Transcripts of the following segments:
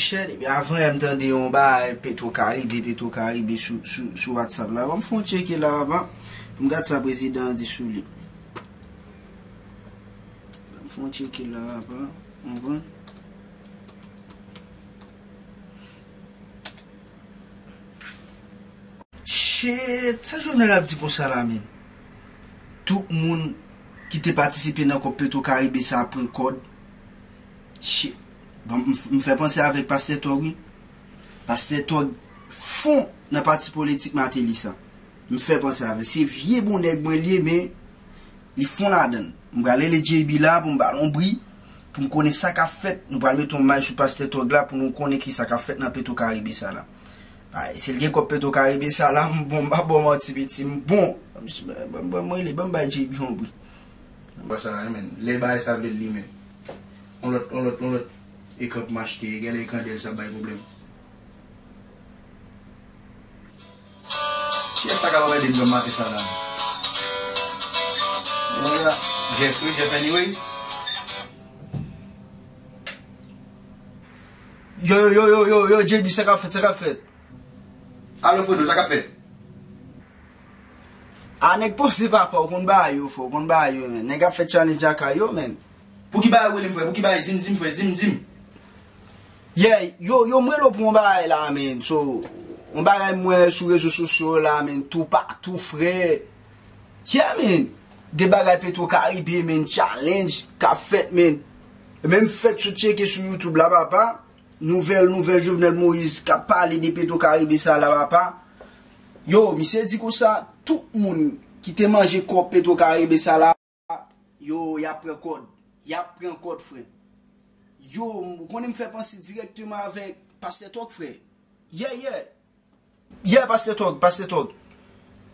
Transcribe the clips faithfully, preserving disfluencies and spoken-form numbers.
Chè, depi avan yè m tande yon bagay Petro Caribe, Petro Caribe sou, sou, sou WhatsApp la. Ban m fè yon tcheke la, papa. Pou m gad sa prezidan an di sou li. Ban m fè yon tcheke la, papa. Ou konprann? Shit, sa Jovenel ap di konsa la menm? Tout moun ki te patisipe nan kòb Petro Caribe sa pran kòd. Shit. Bon, m, m fè panse avèk Pastè Tòg, wi. Pastè Tòg fon nan pati politik Martelly sa. M fè panse avèk. Se vye bon nèg mwen li ye, men li fon ladan l. M pral rele J B la pou m ba l yon bri, pou m konnen sa k ap fèt. Nou pral mete yon may sou Pastè Tòg la pou nou konnen ki sa k ap fèt nan Petro Caribe sa la. Ay, si l gen kòb Petro Caribe sa la, m bon, m pa ba w manti, piti, m bon. Ban m, ban m, ban m rele, ban m bay J B yon bri. Bon, sa, men, lè bagay sa vle limen. On lòt, on lòt, on lòt ekran pou m achte, genlè ekran dèyè l sa bay pwoblèm. Kiyès sa k ap ede m nan maten sa la? Bon, la, Jeff, wi, Jeff anyway. Yo, yo, yo, yo, yo, yo, J B, sa k ap fèt, sa k ap fèt? Alo, Fredo, sa k ap fèt? A, nèg poze papa, ou konn bagay yo, frè, ou konn bagay yo, men. Nèg ap fè challenge ak yo, men. Pou ki bagay ou rele m, frè? Pou ki bagay? Di m, di m, frè, di m, di m. Yeah, yo, yo, m rele w pou yon bagay la, men. So, yon bagay m wè sou rezo sosyo la, men, toupatou, frè. Yeah, men. De bagay Petro Caribe, men, challenge k ap fèt, men. E menm fèt sou tcheke sou YouTube la, papa. Nouvèl, nouvèl Jovenel Moïse k ap pale de Petro Caribe sa la, papa. Yo, misye di konsa, tout moun ki te manje kòb Petro Caribe sa la, yo, y ap pran kòd. Y ap pran kòd, frè. Yo, ou konnen m fè panse dirèkteman avèk Pastè Tòg, frè. Yeah, yeah. Yeah, Pastè Tòg, Pastè Tòg.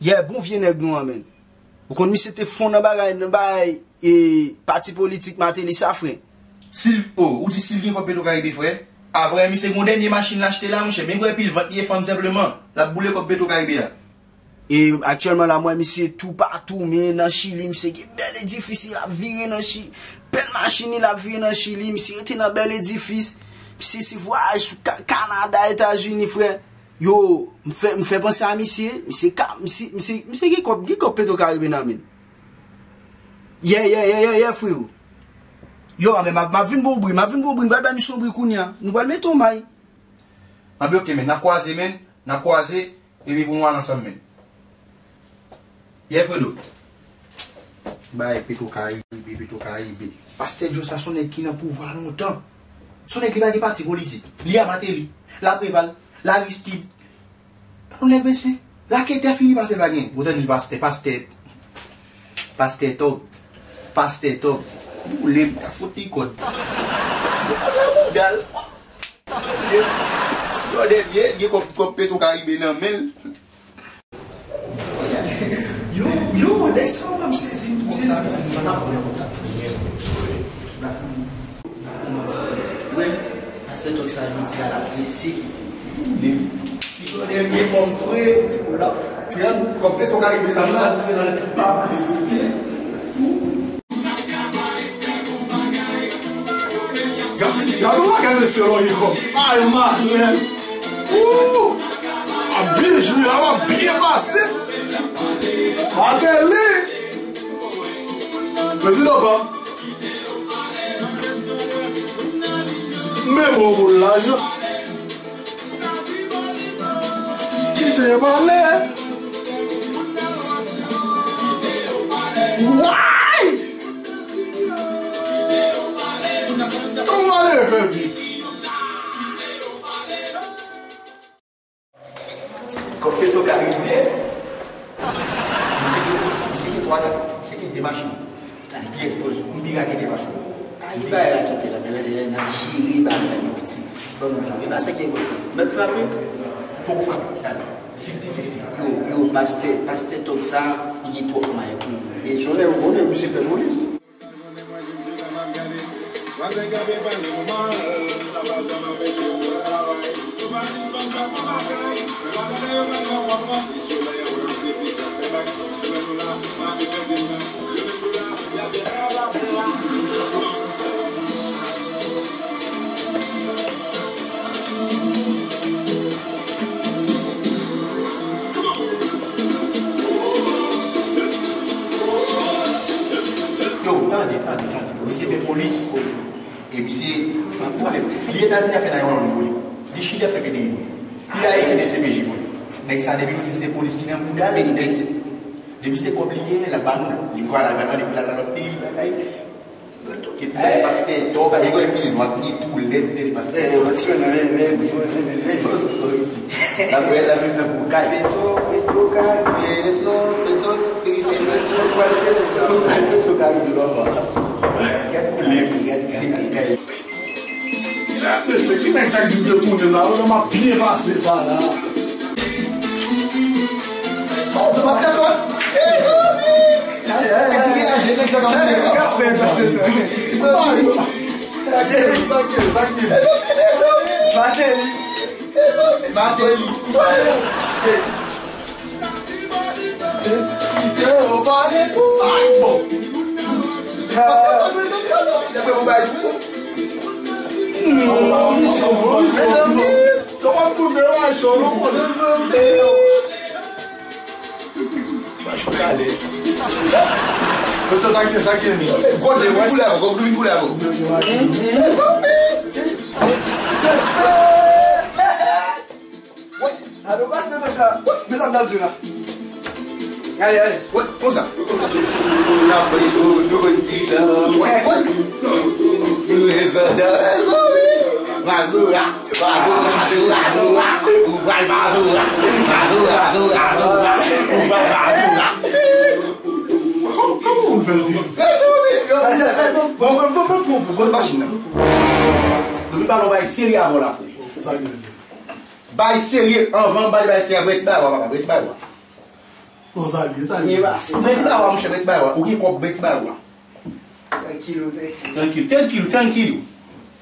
Yeah, bon vye nèg nou an, men. Ou konn misye te fon nan bagay, nan bagay, e, pati politik Martelly sa, frè. Si l, o, ou di si l gen kòb Petro Caribe, frè? A vrè, misye gon dènye machin l achte la, monchè. Men vrè pil vant li ye fanm senpleman. L ap boule kòb Petro Caribe a. E aktyèlman la, m wè misye toupatou, men nan Chili, misye gen bèl edifis li, l ap vire nan Chi-, bèl machin li, l ap vire nan Chili, misye rete nan bèl edifis. Misye se vwayaj sou Ka-, Kanada, Etazini, frè. Yo, m fè, m fè panse a misye, misye ka, misye, misye, misye gen kòb, gen kòb Petro Caribe nan men l. Yeah, yeah, yeah, yeah, yeah, freo. Yo, men m ap, m ap vin ba w bri, m ap vin ba w bri, m pral bay misye yon bri kounye a. Nou pral mete yon may. Anben, oke, men, n a kwaze, men, n a kwaze, epi pou nou al ansanm, men. Yeah, Fredo. Bay Petro Caribe, Petro Caribe. Pastè Joe sa se yon nèg ki nan pouvwa lontan. Se yon nèg li pa gen pati politik. Li a Martelly, la Preval, la Aristide. Yon nèg mesye, raketè fini pase l pa gen. Ou tande l pastè, pastè, pastè Tòg, pastè Tòg. Boule m, ta fout li kòd. Boule bouda l. Yo, dènye, gen kòb, kòb Petro Caribe nan men l. Yo, yo, de sa w ap sezi, m sezi. Wi, pastè Tòg sa jodi a l ap pesekite. Si yo dènye kòb frè, l ap pran kòb Petro Caribe sa, m pa di nan tout pa. Gad, gad yon bagay mesye lòye kòm. Ay, Marlène. Ooh. Ap byen jwe, ap byen pase. Martelly. Prezidan pa. Men bon pou lajan. Kite yo pale. Why? Kòman yo fè viv? Kòm Petro Caribe, misye gen, misye gen twa kay, misye gen de machin. Li byen poze, m pi rakete pase w. Ay, li bay rakete la, men lè n ap jere bagay yo, piti. Ban nou jwe, e pa sa ki enpòtan. Mèt frape? Poko frape, gade. Fifty fifty. Yo, yo, pastè, pastè Tòg sa, li gen twòp may pou nou. E se yon nèg ou konnen, misye pè polis. Tande, tande. Misye fè polis. E misye, li Etazini ap fè nine one one pou li. Li Chili ap fè P D I pou li. Li Ayiti D C P J pou li. Nèg sa, depi nou di se polis ki nan bouda l, li depi se, depi se kòb li genyen, l ap ba nou. Li pral al mande pou l al nan lòt peyi, bagay. Ki tèl pastè, tò, bagay, li pil nwa, li tou lèd, tèl pastè. Eh, wè ti wè nan lè, lè, lè, lè, lè. Apre, la vin nan bouda. Petro, Petro ka rive, Petro, Petro ka rive, Petro, pral Petro ka rive, pral Petro ka rive, papa. Gad, gad, gad, gad. Mesye, ki nèg sa ki vin detounen la? Ou wè m ap byen pase sa la. Oh, pastè Tòt! Mezanmi! Ay, ay, ay. Ki degaje nèg sa k ap moute la? K ap fè pastè Tòt? Mezanmi! Sa k ye, sa k ye, sa k ye? Mezanmi, mezanmi! Mateli! Mezanmi! Mateli! Hey! Hey! Sa k bon? Pastè Tòt, mezanmi, oh non! Dapre mwen bay tou. Mezanmi! Kòman pou de la cho, non? Ba cho kale. Mwen se sa k ye, sa k ye. Gwo de koulè, gwo de koulè. Mezanmi! Alo, pastè Tòt la. Wi, mezanmi, n ap jwe la. Gade, gade. Wi, konsa, konsa. N ap jwe, nou konn ki sa. Wi, wi. Mezanmi, mezanmi. Mazora, mazora, mazora, mazora. Ou pral mazora. Mazora, mazora, mazora. Ou pral mazora. Kòman, kòman moun fè l viv? Mezanmi, yo. Bon, bon, bon, bon, bon, bon, bon, machin nan. Nou vin pale yon bagay serye avè w la, frè. Sa k ye, mesye? Bay serye, anvan m pale bay serye, bwè ti bagay w a, papa, bwè ti bagay w a. Bon, sa l ye, sa l ye. Bwè ti bagay w a, monchè, bwè ti bagay w a. Ou gen kòb, bwè ti bagay w a. Trankil, ou te. Trankil, trankil, trankil.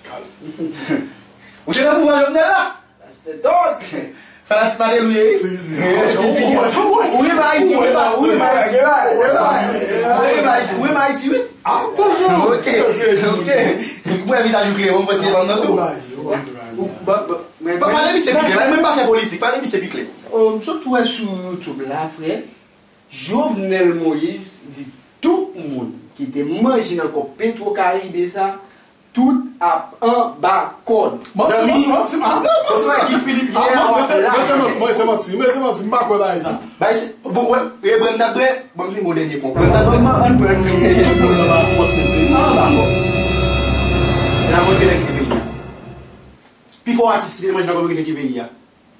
Kalm. Ou se nan pouvwa Jovenel la? Pastè Tòt. Fanatik Mateli ou ye? Si, si. Ou renmen Ayiti, ou renmen Ayiti. Ou renmen Ayiti, ou renmen Ayiti, wi. Ah, toujou. Ok, ok. Ou wè vizaj ou klere, ou fè se bann nan tou. Ou, ba, ba, men, pale misye pi klè, pale, mwen pa fè politik, pale misye pi klè. Oh, m sot wè sou YouTube la, frè. Jovenel Moïse di tout moun ki te manje nan kòb Petro Caribe sa, tout ap anba kòd. Manti, manti, manti, manti, manti, manti. Bon, se manti, men se manti, men se manti, m pa kwè bagay sa. Bay se, bon, wè, e brè m t ap bwè, bon, m fin bwè dènye kòb. Brè m t ap bwè, ann pran. Tout moun anba kòd, mesye. Anba kòd. Nan mwen ki te kite peyi a. Pi fò atis ki te manje nan kòb ki te kite peyi a.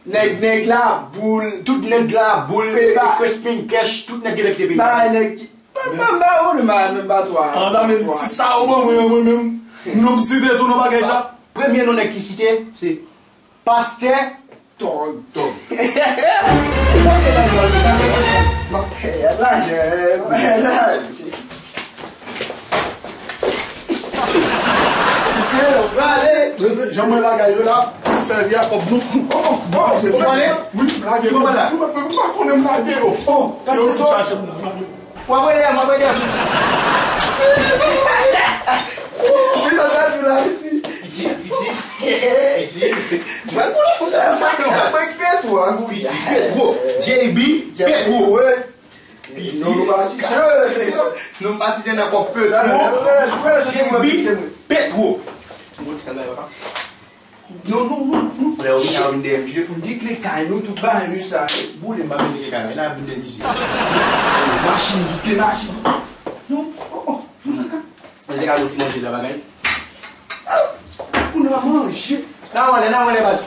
Nèg, nèg Laboul, tout nèg Laboul, Crispin Cash, tout nèg genlè kite peyi a. Ba nèg ki, ba, ba, ba, ou menm, ba, menm ba twa. An, sa vle di ti sa ou ban mwen, mwen menm. Non m site tou nan bagay sa. Premye non nèg ki site, se Pastè Tòg. Tòg. Mwen se jan mwen lagay yo la, sèvi a kòb nou. Oh, oh, oh, ou pale? Wi, m lage yo. Ou pa konnen m lage yo. Oh, pastè Tòg. W ap rele m, w ap rele m. Piti, piti, piti. Mwen pou l fout sa, sa k fè twa, Petro, J B, Petro. Piti. Non, nou pa site. Non, pa site nan kòf Petro. J B, Petro. Bon, ti kalmè, papa. Non, non, non, non. Lè ou vin, ou vin dèyè m, pi de foun di kle kay nou, tout bagay nou sa. Boule m pa vin kle kay la, vin dèyè misye. Machin, de machin. Non, oh, oh, non, kaka. Mwen te ka yon ti manje la bagay. Ah, pou nou manje. Nan wale, nan wale, baz.